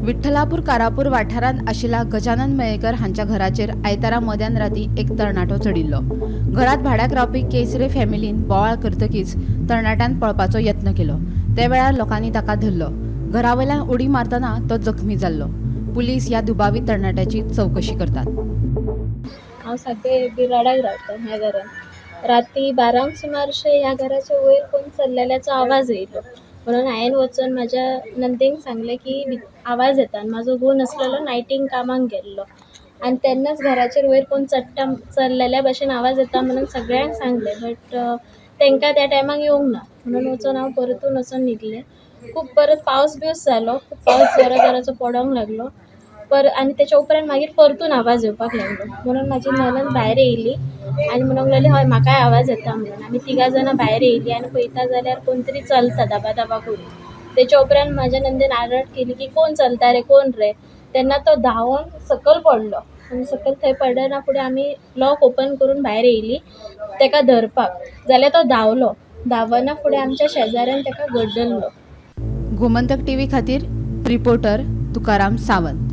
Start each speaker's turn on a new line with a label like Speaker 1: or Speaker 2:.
Speaker 1: विठ्ठलापूर कारापूर वाठारांत आशिल्ल्या गजानन मयेकर हांच्या घराचेर आयतारा मध्यान राती एक तरणाटो चडिल्लो. घरांत भाड्याक रावपी केसरे फॅमिलीन बोवाळ करतकीच तरणाट्यान पळपाचो यत्न केलो. त्या वेळार लोकांनी ताका धरलो. घरा वयल्यान उडी मारतना तो जखमी जाल्लो. पुलीस ह्या दुबावीत तरणाट्याची चवकशी करतात.
Speaker 2: हांव सारकें बिराडाक रावता ह्या घरान. राती 12 सुमार अशें ह्या घराच्या वयर कोण चल्लेल्याचो आवाज येयलो म्हणून हांवें वचून म्हाज्या नंदेक सांगलें की आवाज येता आनी म्हाजो घोव नासलेलो, नायटीक कामाक गेल्लो. आनी तेन्नाच घराचेर वयर कोण चडटा, चल्लेल्या भशेन आवाज येता म्हणून सगळ्यांक सांगलें, बट तांकां त्या टायमाक येवंक ना. म्हणून वचून हांव परतून वचून न्हिदलें. खूब परत पावस बिवस जालो, खूब पावस जोरा जोराचो पडोंक लागलो पर आनी तेच्या उपरांत मागीर परतून आवाज येवपाक लागलो. म्हणून म्हाजी ननद भायर येयली आनी म्हणूंक लागली, हय, म्हाकाय आवाज येता म्हणून. आमी तिगां जाणां भायर येयलीं आनी पळयता जाल्यार कोण तरी चलता दाबा दाबा करून. तेच्या उपरांत म्हाज्या नंदेन आरड केली की कोण चलता रे, कोण रे? तेन्ना तो धांवोन सकयल पडलो आनी सकयल थंय पडना फुडें आमी लॉक ओपन करून भायर येयलीं तेका धरपाक, जाल्यार तो धांवलो. धांवना फुडें आमच्या शेजाऱ्यान तेका गड्डल्लो.
Speaker 1: गोमंतक टीव्ही खातीर रिपोर्टर तुकाराम सावंत.